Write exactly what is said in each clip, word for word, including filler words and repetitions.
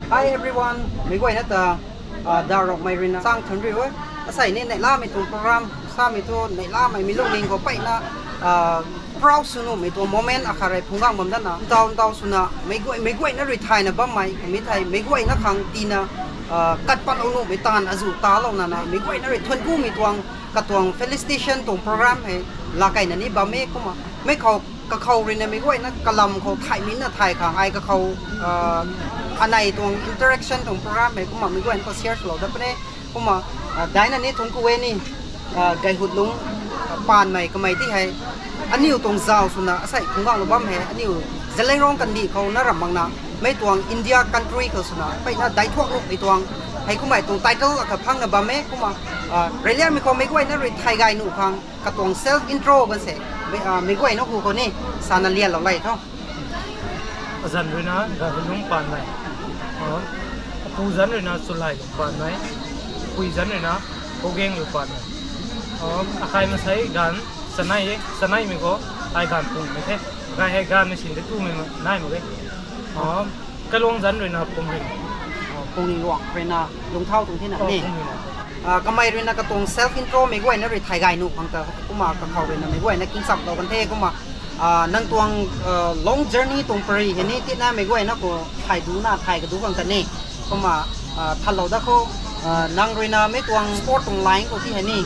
Hi everyone, meic guayna ta, uh, darokmei ruina sang thun ri e. Asei ni neihlamei tuang program samei thu neihlamei mi lungning khou peyna, uh, proud sw nuhmei tuang moment akhat rui phungc gang bam dana, ntau ntau swna meic guay meic guayna rui thayna bammei mi thei meic guayna khang tina, uh, kat patlou nuhmei taanv azuh talou nana meic guayna rui thuan kumei tuang katuang felicitation tuang program hei laa keyna ni bam e. Kumna mei khou kakhou ruina meic guayna kalam khou thaymei na thay khang ai kakhou, uh, anei tuang interaction tuang program hei kumna meic guayna khou share swlou dat puni. Kumna, uh, daina ni thun ku e ni, uh, Gayhutlung, uh, paanmei kamei ti hei aniu tuang zauc swna asei phungc ganglou bam hei aniu Zeliangrong kandih khou na ram makna mei tuang India country khou swna peyna daic thuak nuhmei tuang hei kumhmei tuang title akhat phangna bam e. Kumna, uh, reyliangmei khou meic guayna rui thay gay nuh khang katuang self intro kan se, mei, uh, meic guayna hu khou ni sana lianlou lay tho. Azanc ruina Gayhutlung paanmei, uh, apu zanc ruina Chulhailung paanmei, apui zanc ruina Hougang lu paanmei, uh, akai masei gaanv chanei e, chaneimei khou ai gaanv pungmei the, akai hei gaanvmei sin de tumei nai mak e. Uh, kaluang zanc ruina Pungling, uh, Pungling luang ruina Lungthau tuang thina ni, Pungling luang. Uh, kamei ruina katuang self intro meic guayna rui thay gay nuh khang ta kumna kakhou ruina meic guayna kingchamlou kan the. Kumna, uh, nang tuang, uh, long journey tuang pary hei ni tina meic guayna khou thay duna thay kadu khang ta ni. Kumna, uh, thanlou da khou, uh, nang ruina mei tuang sport tuang line khou ti hei ni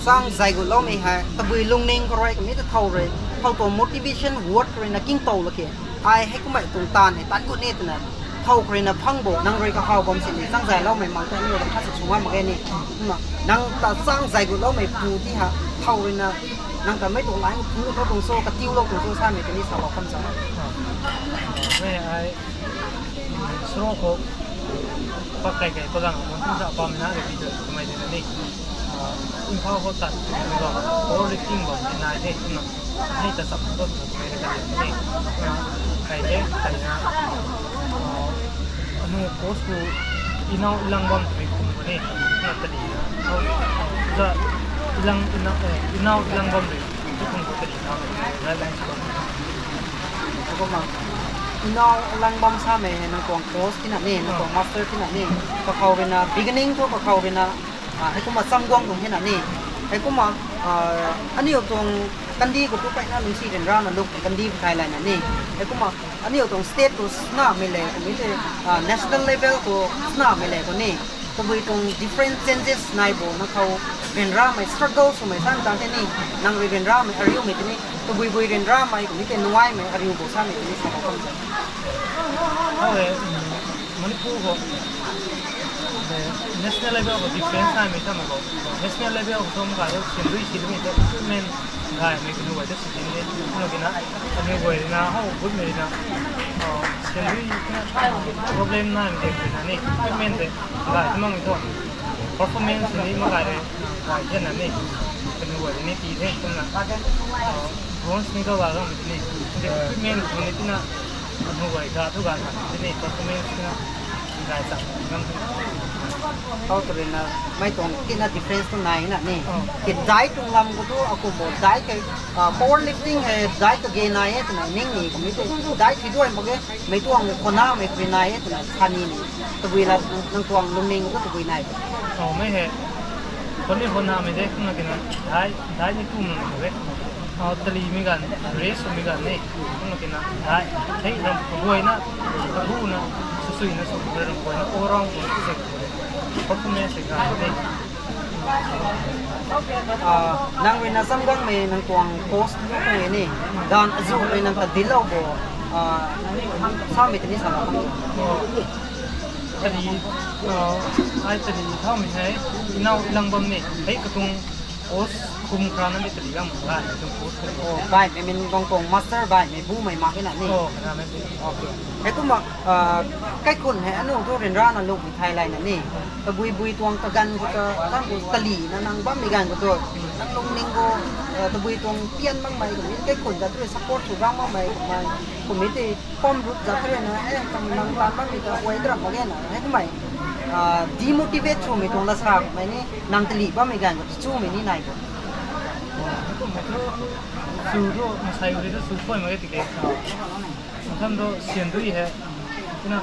sang zay gutloumei hei tabui lungning khou rui kamei ta thow rui thow tuang motivation word ruina kingtow lak khe. Ai hei kumhmei tuang taanv hei tan gut ni twna thow khou ruina phang bo nang rui kahaw bam sini chang zayloumei mang ta ni ram khat si sw ngam mak ge ni. Kumna nang ta chang zay gutloumei pu ti ha thow ruina nang ta mei tuang line khou phungc gut tuang cho katiulou tuang cho samei tei ni salou kham cha. Mei ai sro khou pak kai kai pagang mon tum sa pamei na repeat twmei dina ni, uh, Imphal khou tat twmei bam powerlifting bam ni nai the kumna hei ta cham khou twna kumei na kalian ni, uh, kai the kaina, uh, anu coach khou Inau Ilang bam twmei khum khou ni na tali na, uh, za Ilang Inau, eh, Inau Ilang bam rui tu khum khou tali na guidelines bam. Kumna Inau Ilang bam samei hei nang tuang coach tina ni nang tuang master tina ni, kakhou ruina beginning thu kakhou ruina, ah, hei kumna cham guang tuang thina ni, hei kumna, ah, aniu tuang kandih khou tu peyna lungsi ryanrana luk kandih khou thay layna ni, hei kumna aniu tuang state khou snamei le kamei tei, ah, national level khou snamei le khou ni tabui tuang different changes nai bo na khou ryanramei struggle swmei sa tang the ni, nang rui ryanramei ariumei tei ni tabui bui ryanramei kamei tei nungaimei ariu bo samei tei ni sa khou kham se. Hou e, Manipur khou national level khou difference naimei samei khou national level khou thu mak kai tho syan rui si lumei tei equipment gaymei kanu gay tei sw tin de, kanu kina kanu guay rina hou gutmei rina, uh, syan rui problem naimei de rina ni equipment tei gay tei makmei thu performance ni mak kai rui gay tena ni kanu guay ni ti the kumna, uh, bronze ni kau ga gamei tei ni equipment khou ni tina kanu guay ga thu ga tha tei ni performance tina gay cham ngam thu. Hou tu ruina mei tuang tina difference tu nai na ni. Ki diet tuang lam khou tu akumbo diet kei, ah, powerlifting hei diet kage nai e twna ning ni kamei tei diet hei duay mak ge, mei tuang khou namei khou nai e twna khatni ni tabui la nang tuang lungning khou tabui nai. Oh, mei hei khou ni khou namei de kumna kina diet, diet ni tu mak ge. Ah, talimei ganv, rest swmei ganv ni kumna kina diet hei ram kaguayna, kaguayna, swsuina sw ram guayna all round tuang performance hei gay ni. Ah, nang ruina cham guangmei nang tuang coach tu khang e ni, ganv azuhmei nang ta dillou bo, ah, samei tei ni salou kham. Tali, uh, ai tali thaumei hei Inau Ilang bam ni hei katuang coach khum khrana ni tali gang mak ga katuang coach khum. Oh, baihmei min tuang tuang master baihmei bumei mak e na ni. Oh, kana mei. Okay. Hei kumna, ah, kaikhun hei anu thu ryanrana lukmei thay layna ni tabui bui tuang kaganv khou ta tang khou talina nang bammei ganv khou tu nang lungning khou, ah, tabui tuang pian makmei kamei kaikhun ta tu rui support sw gang makmei kamei kumei tei pam rut zat the ruina, eh, kam nang tan bammei ta guay taram mak ge na hei kumei, ah, demotivate swmei tuang lasra kamei ni nang tali bammei ganv khou ta chumei ni nai bo. Kumna thu sw thu masei uri thu sw pui mak ge tiki, matham thu syan dui hei tina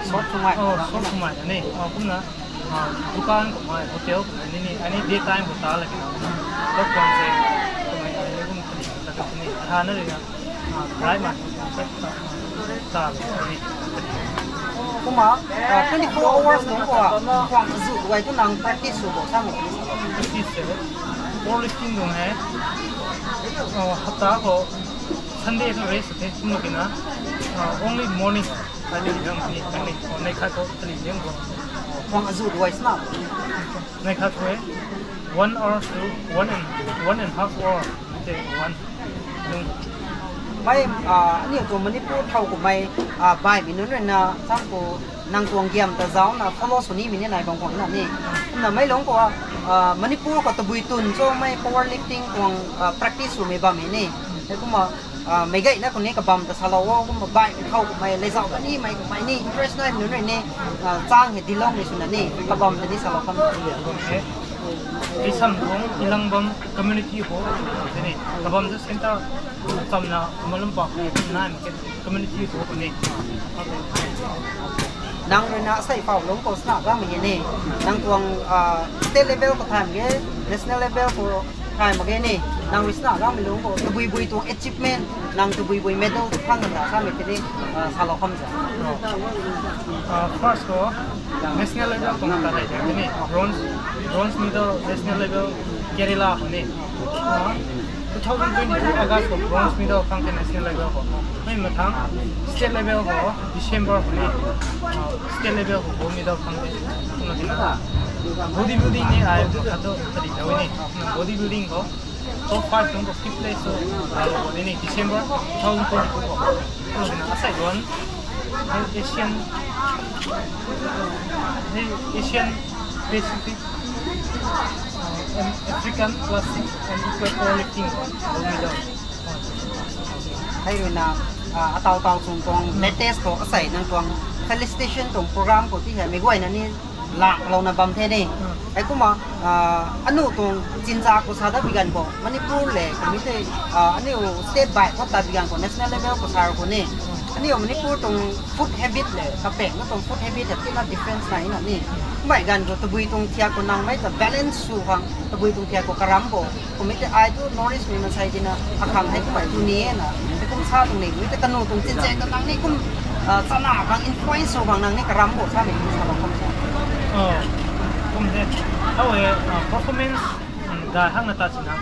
Shop swmei. Oh, shop swmei ni. Oh, kumna, ah, dukan kummei, hotel kummei ni ni. Ani daytime khou ta lak na. Lockdown se, kummei ni kum kali ta ka ni. Tha na ri na. Ah, bright man. Ta ni. Kumna, ah, twenty-four hours nunc khou, ah, khwang zu guay tu nang practice sw bo sa mo. Practice se. Powerlifting tuang hei. Oh, hapta khou Sunday tu rest the, kumna kina. Ah, only morning. Kani yang ni, kani, oh, nei khat khou, kani yang khou. Khwang zu guay sna. Nei khat khou, one hour to one and, one and half hour. Okay, one. Nung. Mei, ah, aniu tuang Manipur thau kummei, ah, baihmei nunc rui na, sam khou nang tuang giam ta zauc na follow sw nimei ni nai bam khwang na ni. Kumna mei lung khou, ah, Manipur khou tabui tun cho mei powerlifting tuang, ah, practice swmei bammei ni. Hei kumna, ah, meic gayna khou ni kabam ta salou o, kumna baihmei thau kummei, lei zauc kanimei kummei ni, interest naimei nunc rui ni, ah, chang hei diloumei swna ni, kabam ta ni salou kham. Isam tuang ilang bam community khou, tini, kabam ta center, chamna, malum pa, nai, community khou ni. Nang rui na asei phau lung khou sna gamei ni, nang tuang, ah, state level khou thay mak ge, national level khou thay mak ge ni, nang rui sna gamei lung khou, tabui bui tuang achievement, nang tabui bui medal tu phang ta samei tini, ah, salou kham za. Ah, first khou, national level khou ta rei tini, bronze, bronze medal, national level, Kerala khou ni. Ah, two thousand twenty-two August khou bronze medal phang the national level khou. Mei mathang state level khou December khou ni, ah, state level khou gold medal phang the. Kumna kina bodybuilding ni ai khat tu tadi tau ni. Kumna bodybuilding khou top five tuang khou fifth place tu, ah, lou ni December two thousand twenty-two khou. Kumna kina asei one, Asian, Asian Pacific, uh, and African classic and equal powerlifting gold medal. Hei rui na, ah, atau tau chung tuang latest khou asei nang tuang felicitation tuang program khou ti hei mei guayna ni lak louna bam the ni. Hei kumna, ah, anu tuang chinza khou sa dat bi ganv khou Manipur le kummei tei, ah, aniu state bai khou tat bi ganv khou national level khou sa khou ni. Aniu Manipur tuang food habit le kapeng na tuang food habit hei tina difference nai na ni. Kummei ganv khou tabui tuang thiak khou nang mei ta balance sw khang tabui tuang thiak khou karam bo. Kummei tei ai tu North East mei mansei tina akhang hei kummei tu ni e na. Hei kum sa tuang ni, kummei tei kanu tuang chincheng ta nang ni kum, ah, chana khang influence sw khang nang ni karam bo samei ni sa bam kham sa. Oh, kum the. How e, ah, performance, mm, dai hang na ta sina.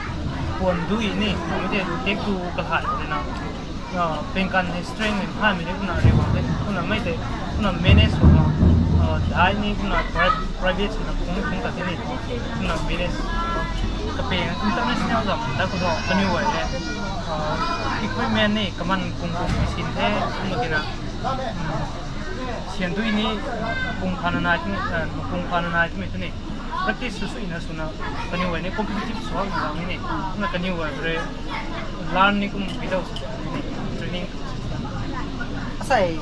Puan dui ni, kummei tei tek tu kalai de na. Ah, pengkan hei strength hei phaymei ni kumna rui bam the. Kumna mei tei, kumna manage sw khang, ah, dai ni kumna pri-, private swna kung kung ta the ni. Kumna manage. Kapeng international zam ta khou thu kaniw guay le, ah, equipment ni kaman kung kung machine the, kumna kina, mm, sian dui ni kung phana nai tini, ah, kung phana nai tini tini. Practice sw sw ina swna kaniw guay ni competitive sw hak na ni. Kumna kaniw guay rui learn ni kum video sw ni training. Asei,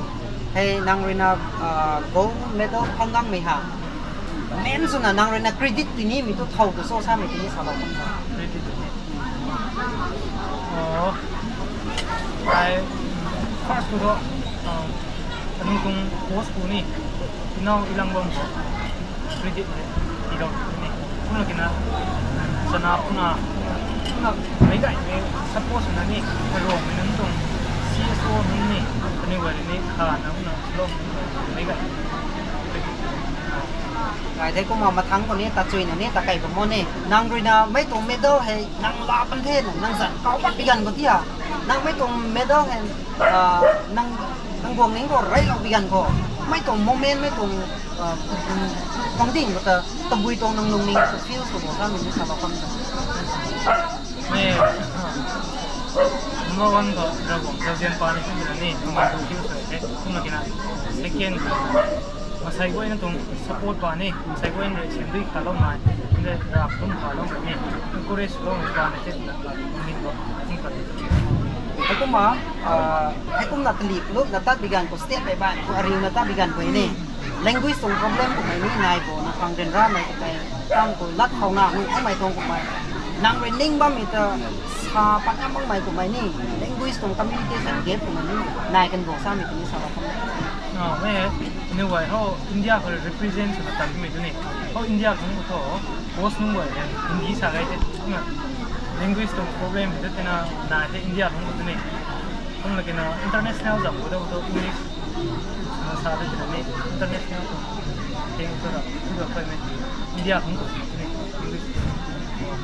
hei nang rui na, ah, gold medal phang gangmei ha. Main swna nang rui na credit tinimei tu thow tu cho samei tini salou kham sa. Credit tini. Oh, ai, first tu thu, ah, anung tuang coach pu ni, inau ilang bam khou credit hei tiilou ni. Kumna kina, chana puna, kumna meic gaymei support swna ni, Ruangmei nunc tuang C S O nunc ni, kaniw guay ni kha na kumna lou meic gay. Ai the kumna mathang khou ni, ta chuina ni, ta kei bam mo ni. Nang rui na mei tuang medal hei nang la pan the na, nang zan kau pat bi ganv khou tia. Nang mei tuang medal hei, ah, nang, nang guang ning khou reilou bi ganv khou. Mei tuang moment, mei tuang, ah, pang ding khou ta, tabui tuang nang lungning khou feel sw bo samei ni salou kham sa. Mei, number one khou Ravguangc zauzian pa ni kumna ni, number two feel sw the, kumna kina. Second, masei guayna tuang support pa ni, masei guayna rui sian dui kha loumei, de rap tum kha loumei ni, encourage loumei pa ni, the, lungning khou, kum khat. Hei kumna, ah, hei kumna talip luk na tat bi ganv khou step bai bai khou ariu na tat bi ganv khou ni. Language tuang problem kummei ni nai bo, nang khang ryanramei kummei, kam khou lat khou na, nung kummei tuang kummei. Nang rui ning bammei ta sa pat ngam makmei kummei ni. Language Language tuang communication gap kumna ni nai kan bo samei tini salou khang. Ah, mei, anyway, how India khou represent swna tanmei tu ni. How India khang khou tho, post nunc guay hei Hindi sa gay the. Kumna language tuang problem hei tu tina nai the India khang khou tu ni. Kumna kina international zam khou tu English na sa the tina ni. International tuang thing tu ra, tu ra kai mei. India khang khou tu ni English.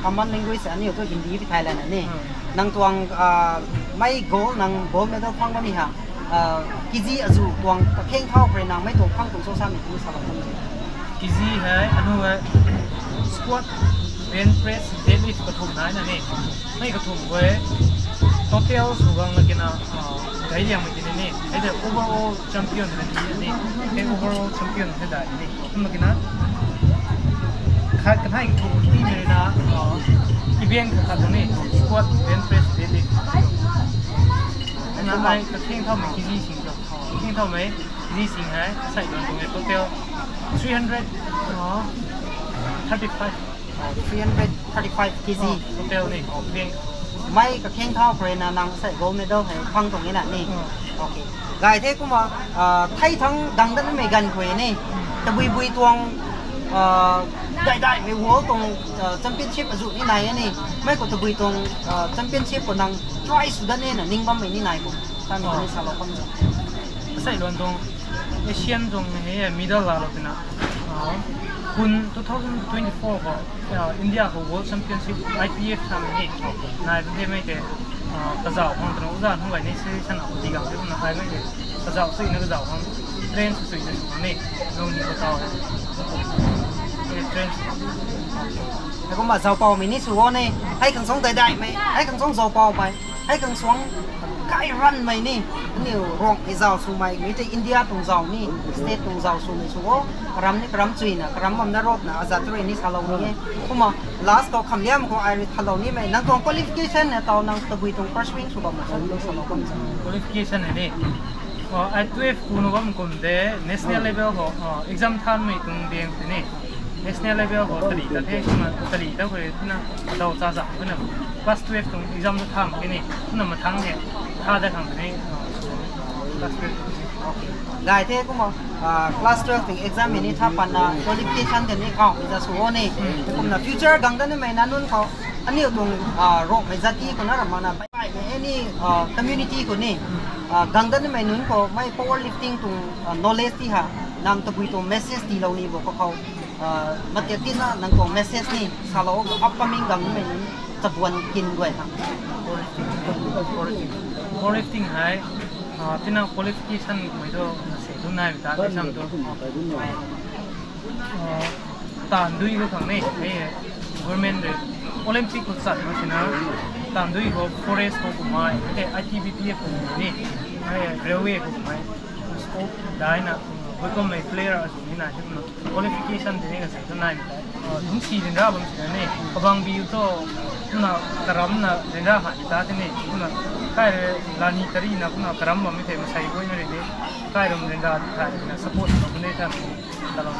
Common language aniu tu Hindi pi thai lana ni. Hmm. Nang tuang, ah, mei gold, nang gold medal phang bam ni ha. Ah, kg azu tuang kakheng thau khou rui nang mei tuang phang tuang cho samei tini salou khang. Kg hei, anu hei, squat, bench press, deadlift kathumh nai na ni. Mei kathumh khou hei, total sw gang na kina, ah, gay liangmei tini ni. Hei de overall champion na ni ni. Hei overall champion na dai ni. Kumna kina, khat kanei kathumh ti mei na, ah, event khat khat ni, squat, bench press, deadlift. Na ai kakheng thaumei kg sing cho. Kakheng thaumei kg sing hei, sai luan tuang e total three hundred, ah, thirty five. Oh, three hundred thirty five kg. Oh, total ni, oh, bing. Mei kakheng thau khou rui na nang sai gold medal hei phang tuang e na ni. Hmm. Okay. Gay the kumna, ah, thei thang dang dat mei ganv khou ni. Hmm. Tabui bui tuang, ah, dai dai mei world tuang, ah, championship azu ni nai e ni. Mei khou tabui tuang, ah, championship khou nang try sw dat ni na ning bammei ni nai bo. Samei tini salou khang. Sai luan tuang Asian tuang hei medal laalou tina. Ah, kun two thousand twenty-four khou, ah, India khou World Championship I P F samei ni. Nai bam the mei te, ah, kazauh khang twna uza nunc guay ni si sana di gang the kumna ai mei te. Kazauh sui na kazauh khang train sui sui na sw ni. Nung ni ko tau hei. Train sui. Hei kumna zauc paumei ni sw o ni. Hei khang suang dai dai mei. Hei khang suang zauc paumei. Hei khang suang kai ranmei ni, aniu Ruangmei zauc swmei, mei tei India tuang zauc ni, state tuang zauc swmei sw o, karam ni karam chuina, karam bam na road na, azat rui ni salou ni e. Kumna, last khou khamliam khou ai rui thalou nimei, nang tuang qualification na tau nang tabui tuang first wing sw bam na salou bam sa. Qualification hei ni, oh, ai twelve ku na bam kum de, national level khou, oh, exam thanmei tuang diang tei ni. National level khou tali ta the, kumna tali ta khou rui tina, atau cha zam kumna, class twelve tuang exam ta tham ke ni, kumna mathang hei, tha da khang ni, class twelve tuang. Gay the kumna, ah, class twelve tuang exam ni tha patna, qualification tei ni kau, za sw o ni, kumna future gang dat nimei na nunc khou, aniu tuang, ah, Ruangmei zati khou na ram mak na, bai bai mei, any, ah, community khou ni, ah, gang dat nimei nunc khou, mei powerlifting tuang, ah, knowledge ti ha, nang tabui tuang message tiilou ni bo kakhou. Ah, matiak tina nang tuang message ni salou upcoming gang nimei ni chabuan kin guay ha. Powerlifting hei, ah, tina qualification mei tu se tu nai ta sam tu. Ah, taanv dui khou khang ni, hei, government rui Olympic khou chat mak sina, taanv dui khou forest khou kumhmei, hei, I T B P F khou kumhmei ni, hei, railway khou kumhmei, scope daina, hei kummei player azu ni nai, hei kumna qualification tei ni kasei tu nai mei tei. Ah, lungcsi ryanra bam sina ni, kabang bi tu, kumna karamna ryanra hei ta tei ni, kumna kai rui lani tarina, kumna karam bammei thei masei guayna rui ni, kai ram ryanra di thai na support na kumna ta ni, ta lo.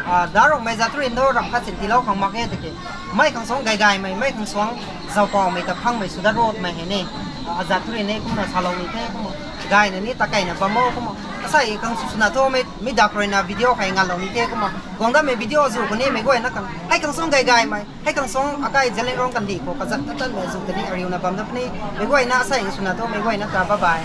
Ah, da Ruangmei zat rui ndo ram khat sin tiilou khang mak e tiki. Mei khang suang gay gaymei, mei khang suang zauc paumei ta phangmei sw dat roadmei hei ni. Ah, azat rui ni kumna salou ni the, kumna gayna ni ta kaina bam o, kumna. Asei khang sw swna thu mei, mi dak rui na video khei nganlou ni the, kumna. Guang datmei video zu khou ni meic guayna khang, hei khang suang gay gaymei, hei khang suang akai Zeliangrong kandih khou kazat katan mei zu ta ni ariuna bam dat puni. Meic guayna asei swna thu meic guayna ta bye bye.